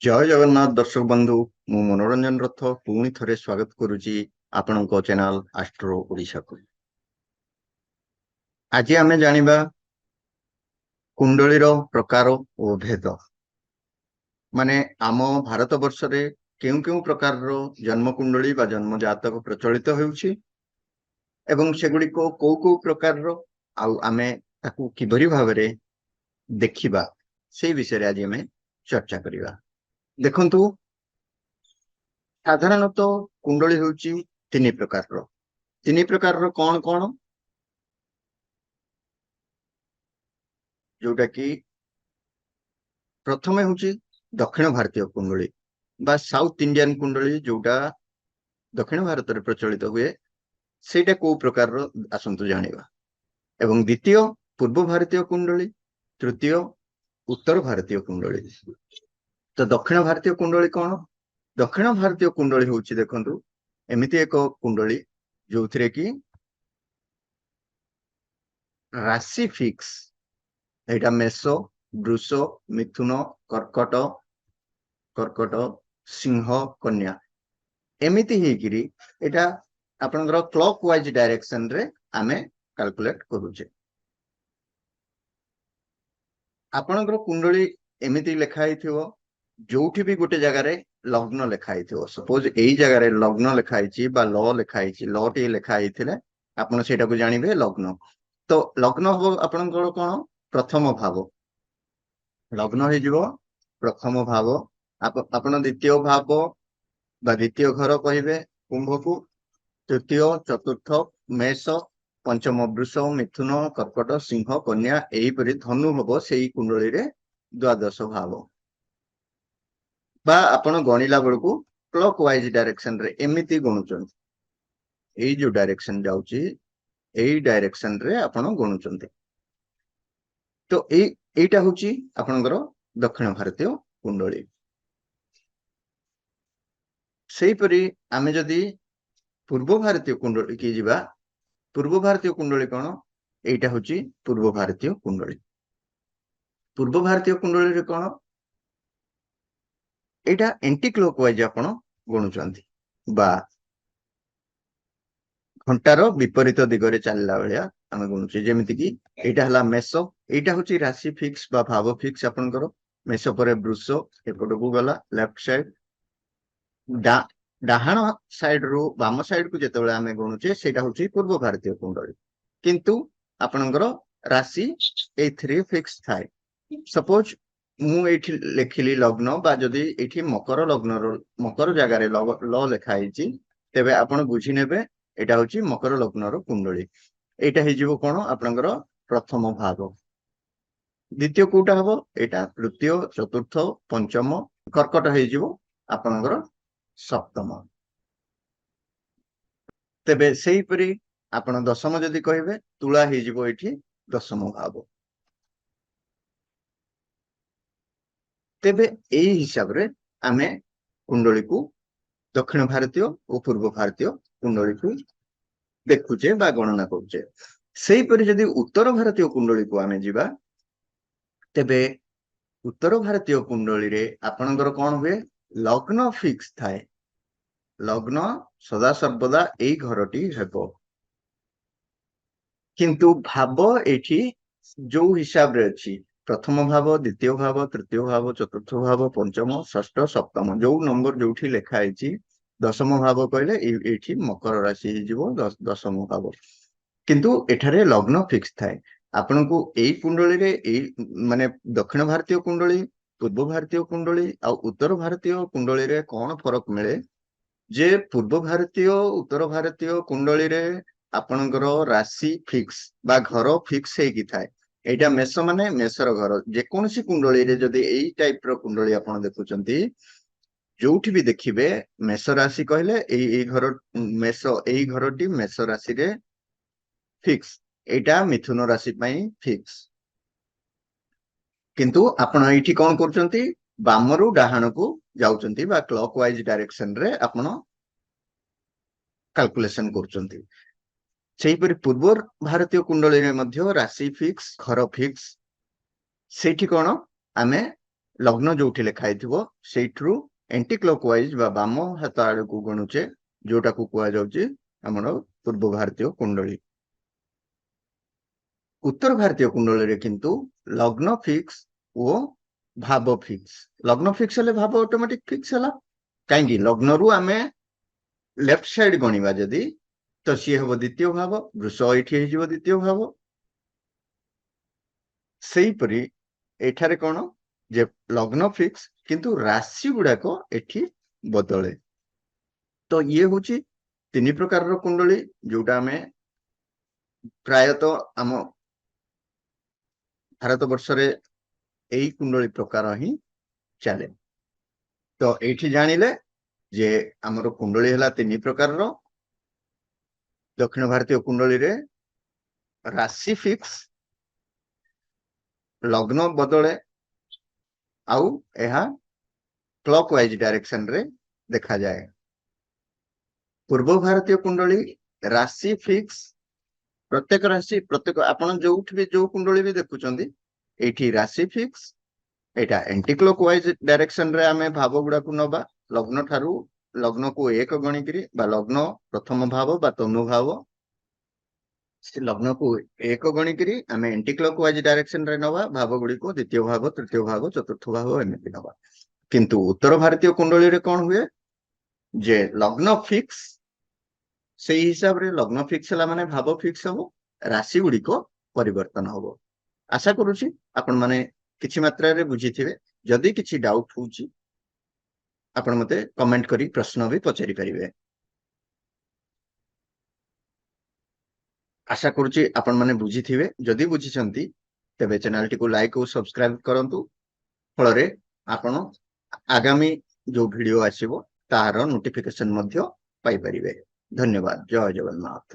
ଜୟ ଜଗନ୍ନାଥ ଦର୍ଶକ ବନ୍ଧୁ, ମୁଁ ମନୋରଞ୍ଜନ ରଥ ପୁଣି ଥରେ ସ୍ୱାଗତ କରୁଛି ଆପଣଙ୍କ ଚ୍ୟାନେଲ ଆଷ୍ଟ୍ରୋ ଓଡ଼ିଶାକୁ। ଆଜି ଆମେ ଜାଣିବା କୁଣ୍ଡଳୀର ପ୍ରକାର ଓ ଭେଦ, ମାନେ ଆମ ଭାରତ ବର୍ଷରେ କେଉଁ କେଉଁ ପ୍ରକାରର ଜନ୍ମ କୁଣ୍ଡଳୀ ବା ଜନ୍ମ ଜାତକ ପ୍ରଚଳିତ ହେଉଛି ଏବଂ ସେଗୁଡ଼ିକ କୋଉ କୋଉ ପ୍ରକାରର, ଆଉ ଆମେ ତାକୁ କିଭଳି ଭାବରେ ଦେଖିବା ସେଇ ବିଷୟରେ ଆଜି ଆମେ ଚର୍ଚ୍ଚା କରିବା। ଦେଖନ୍ତୁ, ସାଧାରଣତଃ କୁଣ୍ଡଳୀ ହେଉଛି ତିନି ପ୍ରକାରର। ତିନି ପ୍ରକାରର କଣ କଣ? ଯୋଉଟା କି ପ୍ରଥମେ ହଉଛି ଦକ୍ଷିଣ ଭାରତୀୟ କୁଣ୍ଡଳୀ ବା ସାଉଥ ଇଣ୍ଡିଆନ କୁଣ୍ଡଳୀ, ଯୋଉଟା ଦକ୍ଷିଣ ଭାରତରେ ପ୍ରଚଳିତ ହୁଏ, ସେଇଟା କୋଉ ପ୍ରକାରର ଆସନ୍ତୁ ଜାଣିବା। ଏବଂ ଦ୍ୱିତୀୟ ପୂର୍ବ ଭାରତୀୟ କୁଣ୍ଡଳୀ, ତୃତୀୟ ଉତ୍ତର ଭାରତୀୟ କୁଣ୍ଡଳୀ। ତ ଦକ୍ଷିଣ ଭାରତୀୟ କୁଣ୍ଡଳୀ କଣ? ଦକ୍ଷିଣ ଭାରତୀୟ କୁଣ୍ଡଳୀ ହଉଛି, ଦେଖନ୍ତୁ, ଏମିତି ଏକ କୁଣ୍ଡଳୀ ଯୋଉଥିରେ କି ରାଶି ଫିକ୍ସ, ଏଇଟା ମେଷ, ବୃଷ, ମିଥୁନ, କର୍କଟ, କର୍କଟ, ସିଂହ, କନ୍ୟା, ଏମିତି ହେଇକିରି ଏଇଟା ଆପଣଙ୍କର କ୍ଲକ୍ ୱାଇଜ ଡାଇରେକ୍ସନରେ ଆମେ କାଲକୁଲେଟ କରୁଛେ। ଆପଣଙ୍କର କୁଣ୍ଡଳୀ ଏମିତି ଲେଖା ହେଇଥିବ, ଯୋଉଠି ବି ଗୋଟେ ଜାଗାରେ ଲଗ୍ନ ଲେଖା ହେଇଥିବ। ସପୋଜ ଏଇ ଜାଗାରେ ଲଗ୍ନ ଲେଖା ହେଇଛି ବା ଲ ଲେଖା ହେଇଛି, ଲ ଟିଏ ଲେଖା ହେଇଥିଲେ ଆପଣ ସେଇଟାକୁ ଜାଣିବେ ଲଗ୍ନ। ତ ଲଗ୍ନ ହବ ଆପଣଙ୍କର କଣ? ପ୍ରଥମ ଭାବ। ଲଗ୍ନ ହେଇଯିବ ପ୍ରଥମ ଭାବ। ଆପଣ ଦ୍ୱିତୀୟ ଭାବ ବା ଦ୍ୱିତୀୟ ଘର କହିବେ କୁମ୍ଭକୁ, ତୃତୀୟ, ଚତୁର୍ଥ ମେଷ, ପଞ୍ଚମ ବୃଷ, ମିଥୁନ, କର୍କଟ, ସିଂହ, କନ୍ୟା, ଏହିପରି ଧନୁ ହବ ସେଇ କୁଣ୍ଡଳୀରେ ଦ୍ୱାଦଶ ଭାବ। ବା ଆପଣ ଗଣିଲା ବେଳକୁ କ୍ଲକ୍ ୱାଇଜ ଡାଇରେକ୍ସନରେ ଏମିତି ଗଣୁଛନ୍ତି, ଏଇ ଯୋଉ ଡାଇରେକ୍ସନ ଯାଉଛି ଏଇ ଡାଇରେକ୍ସନରେ ଆପଣ ଗଣୁଛନ୍ତି। ତ ଏଇଟା ହଉଛି ଆପଣଙ୍କର ଦକ୍ଷିଣ ଭାରତୀୟ କୁଣ୍ଡଳୀ। ସେହିପରି ଆମେ ଯଦି ପୂର୍ବ ଭାରତୀୟ କୁଣ୍ଡଳୀ କି ଯିବା, ପୂର୍ବ ଭାରତୀୟ କୁଣ୍ଡଳୀ କଣ? ଏଇଟା ହଉଛି ପୂର୍ବ ଭାରତୀୟ କୁଣ୍ଡଳୀ। ପୂର୍ବ ଭାରତୀୟ କୁଣ୍ଡଳୀରେ କଣ? ଏଇଟା ଏଣ୍ଟି କ୍ଲକ୍ ୱାଇଜ ଆପଣ ଗଣୁଛନ୍ତି ବା ଘଣ୍ଟାର ବିପରୀତ ଦିଗରେ ଚାଲିଲା ଭଳିଆ ଆମେ ଗଣୁଛେ। ଯେମିତି କି ଏଇଟା ହେଲା ମେଷ, ଏଇଟା ହଉଛି ରାଶି ଫିକ୍ସ ବା ଭାବ ଫିକ୍ସ ଆପଣଙ୍କର। ମେଷ ପରେ ବୃଷ ଏପଟକୁ ଗଲା ଲେଫ୍ଟ ସାଇଡ, ଡାହାଣ ସାଇଡ ରୁ ବାମ ସାଇଡ କୁ ଯେତେବେଳେ ଆମେ ଗଣୁଛେ ସେଇଟା ହଉଛି ପୂର୍ବ ଭାରତୀୟ କୁଣ୍ଡଳୀ। କିନ୍ତୁ ଆପଣଙ୍କର ରାଶି ଏଇଥିରେ ଫିକ୍ସ ଥାଏ। ସପୋଜ ମୁଁ ଏଇଠି ଲେଖିଲି ଲଗ୍ନ, ବା ଯଦି ଏଇଠି ମକର ଲଗ୍ନର ମକର ଜାଗାରେ ଲ ଲେଖା ହେଇଛି, ତେବେ ଆପଣ ବୁଝି ନେବେ ଏଇଟା ହଉଛି ମକର ଲଗ୍ନର କୁଣ୍ଡଳୀ। ଏଇଟା ହେଇଯିବ କଣ ଆପଣଙ୍କର ପ୍ରଥମ ଭାଗ। ଦ୍ୱିତୀୟ କୋଉଟା ହବ? ଏଇଟା ତୃତୀୟ, ଚତୁର୍ଥ, ପଞ୍ଚମ, କର୍କଟ ହେଇଯିବ ଆପଣଙ୍କର ସପ୍ତମ। ତେବେ ସେହିପରି ଆପଣ ଦଶମ ଯଦି କହିବେ, ତୁଳା ହେଇଯିବ ଏଇଠି ଦଶମ ଭାବ। ତେବେ ଏଇ ହିସାବରେ ଆମେ କୁଣ୍ଡଳୀକୁ ଦକ୍ଷିଣ ଭାରତୀୟ ଓ ପୂର୍ବ ଭାରତୀୟ କୁଣ୍ଡଳୀକୁ ଦେଖୁଛେ ବା ଗଣନା କରୁଛେ। ସେହିପରି ଯଦି ଉତ୍ତର ଭାରତୀୟ କୁଣ୍ଡଳୀକୁ ଆମେ ଯିବା, ତେବେ ଉତ୍ତର ଭାରତୀୟ କୁଣ୍ଡଳୀରେ ଆପଣଙ୍କର କଣ ହୁଏ? ଲଗ୍ନ ଫିକ୍ସ ଥାଏ। ଲଗ୍ନ ସଦାସର୍ବଦା ଏଇ ଘରଟି ହେବ, କିନ୍ତୁ ଭାବ ଏଇଠି ଯୋଉ ହିସାବରେ ଅଛି, ପ୍ରଥମ ଭାବ, ଦ୍ୱିତୀୟ ଭାବ, ତୃତୀୟ ଭାବ, ଚତୁର୍ଥ ଭାବ, ପଞ୍ଚମ, ଷଷ୍ଠ, ସପ୍ତମ, ଯୋଉ ନମ୍ବର ଯୋଉଠି ଲେଖା ହେଇଛି, ଦଶମ ଭାବ କହିଲେ ଏଇଠି ମକର ରାଶି ହେଇଯିବ ଦଶମ ଭାବ। କିନ୍ତୁ ଏଠାରେ ଲଗ୍ନ ଫିକ୍ସ ଥାଏ। ଆପଣଙ୍କୁ ଏଇ କୁଣ୍ଡଳୀରେ ଏଇ ମାନେ ଦକ୍ଷିଣ ଭାରତୀୟ କୁଣ୍ଡଳୀ, ପୂର୍ବ ଭାରତୀୟ କୁଣ୍ଡଳୀ ଆଉ ଉତ୍ତର ଭାରତୀୟ କୁଣ୍ଡଳୀରେ କଣ ଫରକ ମିଳେ, ଯେ ପୂର୍ବ ଭାରତୀୟ ଉତ୍ତର ଭାରତୀୟ କୁଣ୍ଡଳୀରେ ଆପଣଙ୍କର ରାଶି ଫିକ୍ସ ବା ଘର ଫିକ୍ସ ହେଇକି ଥାଏ। ଏଇଟା ମେଷ ମାନେ ମେଷର ଘର। ଯେକୌଣସି କୁଣ୍ଡଳୀରେ ଯଦି ଏଇ ଟାଇପ ର କୁଣ୍ଡଳୀ ଆପଣ ଦେଖୁଛନ୍ତି, ଯୋଉଠି ବି ଦେଖିବେ ମେଷ ରାଶି କହିଲେ ଏଇ ଘର ମେଷ, ଏଇ ଘରଟି ମେଷ ରାଶିରେ ଫିକ୍ସ, ଏଇଟା ମିଥୁନ ରାଶି ପାଇଁ ଫିକ୍ସ। କିନ୍ତୁ ଆପଣ ଏଇଠି କଣ କରୁଛନ୍ତି? ବାମରୁ ଡାହାଣକୁ ଯାଉଛନ୍ତି ବା କ୍ଲକ୍ ୱାଇଜ ଡାଇରେକ୍ସନରେ ଆପଣ କାଲକୁଲେସନ କରୁଛନ୍ତି। ସେହିପରି ପୂର୍ବ ଭାରତୀୟ କୁଣ୍ଡଳୀରେ ମଧ୍ୟ ରାଶି ଫିକ୍ସ, ଘର ଫିକ୍ସ। ସେଇଠି କଣ ଆମେ ଲଗ୍ନ ଯୋଉଠି ଲେଖା ହେଇଥିବ ସେଇଠୁ ଏଣ୍ଟି କ୍ଲକ୍ ୱାଇଜ ବା ବାମ ହାତ ଆଡକୁ ଗଣୁଛେ, ଯୋଉଟାକୁ କୁହାଯାଉଛି ଆମର ପୂର୍ବ ଭାରତୀୟ କୁଣ୍ଡଳୀ। ଉତ୍ତର ଭାରତୀୟ କୁଣ୍ଡଳୀରେ କିନ୍ତୁ ଲଗ୍ନ ଫିକ୍ସ ଓ ଭାବ ଫିକ୍ସ। ଲଗ୍ନ ଫିକ୍ସ ହେଲେ ଭାବ ଅଟୋମେଟିକ ଫିକ୍ସ ହେଲା। କାହିଁକି? ଲଗ୍ନରୁ ଆମେ ଲେଫ୍ଟ ସାଇଡ ଗଣିବା ଯଦି, ତ ସିଏ ହବ ଦ୍ୱିତୀୟ ଭାବ, ବୃଷ ଏଇଠି ହେଇଯିବ ଦ୍ୱିତୀୟ ଭାବ। ସେଇପରି ଏଠାରେ କଣ ଯେ ଲଗ୍ନ ଫିକ୍ସ, କିନ୍ତୁ ରାଶି ଗୁଡାକ ଏଠି ବଦଳେ। ତ ଇଏ ହଉଛି ତିନି ପ୍ରକାରର କୁଣ୍ଡଳୀ, ଯୋଉଟା ଆମେ ପ୍ରାୟତଃ ଆମ ଭାରତ ବର୍ଷରେ ଏଇ କୁଣ୍ଡଳୀ ପ୍ରକାର ହିଁ ଚାଲେ। ତ ଏଇଠି ଜାଣିଲେ ଯେ ଆମର କୁଣ୍ଡଳୀ ହେଲା ତିନି ପ୍ରକାରର। ଦକ୍ଷିଣ ଭାରତୀୟ କୁଣ୍ଡଳୀରେ ରାଶି ଫିକ୍ସ, ଲଗ୍ନ ବଦଳେ, ଆଉ ଏହା କ୍ଲକ୍ ୱାଇଜ ଡାଇରେକ୍ସନରେ ଦେଖାଯାଏ। ପୂର୍ବ ଭାରତୀୟ କୁଣ୍ଡଳୀ ରାଶି ଫିକ୍ସ, ପ୍ରତ୍ୟେକ ରାଶି, ପ୍ରତ୍ୟେକ ଆପଣ ଯୋଉଠି ବି ଯୋଉ କୁଣ୍ଡଳୀ ବି ଦେଖୁଛନ୍ତି, ଏଇଠି ରାଶି ଫିକ୍ସ। ଏଇଟା ଏଣ୍ଟି କ୍ଲକ୍ ୱାଇଜ ଡାଇରେକ୍ସନରେ ଆମେ ଭାବ ଗୁଡାକୁ ନବା, ଲଗ୍ନ ଠାରୁ ଲଗ୍ନକୁ ଏକ ଗଣିକିରି, ବା ଲଗ୍ନ ପ୍ରଥମ ଭାବ ବା ତନୁ ଭାବ, ସେ ଲଗ୍ନକୁ ଏକ ଗଣିକିରି ଆମେ ଏଣ୍ଟି କ୍ଲକ୍ ୱାଇଜ ଡାଇରେକ୍ସନରେ ନବା ଭାବ ଗୁଡିକୁ, ଦ୍ୱିତୀୟ ଭାବ, ତୃତୀୟ ଭାବ, ଚତୁର୍ଥ ଭାବ, ଏମିତି ନବା। କିନ୍ତୁ ଉତ୍ତର ଭାରତୀୟ କୁଣ୍ଡଳୀରେ କଣ ହୁଏ ଯେ ଲଗ୍ନ ଫିକ୍ସ, ସେଇ ହିସାବରେ ଲଗ୍ନ ଫିକ୍ସ ହେଲା ମାନେ ଭାବ ଫିକ୍ସ ହବ, ରାଶି ଗୁଡିକ ପରିବର୍ତ୍ତନ ହବ। ଆଶା କରୁଛି ଆପଣ ମାନେ କିଛି ମାତ୍ରାରେ ବୁଝିଥିବେ। ଯଦି କିଛି ଡାଉଟ ହଉଛି, ଆପଣ ମତେ କମେଣ୍ଟ କରି ପ୍ରଶ୍ନ ବି ପଚାରି ପାରିବେ। ଆଶା କରୁଛି ଆପଣ ମାନେ ବୁଝିଥିବେ। ଯଦି ବୁଝିଛନ୍ତି, ତେବେ ଚ୍ୟାନେଲଟିକୁ ଲାଇକ୍ ଓ ସବସ୍କ୍ରାଇବ କରନ୍ତୁ। ଫଳରେ ଆପଣ ଆଗାମୀ ଯୋଉ ଭିଡିଓ ଆସିବ, ତାହାର ନୋଟିଫିକେସନ ମଧ୍ୟ ପାଇପାରିବେ। ଧନ୍ୟବାଦ। ଜୟ ଜଗନ୍ନାଥ।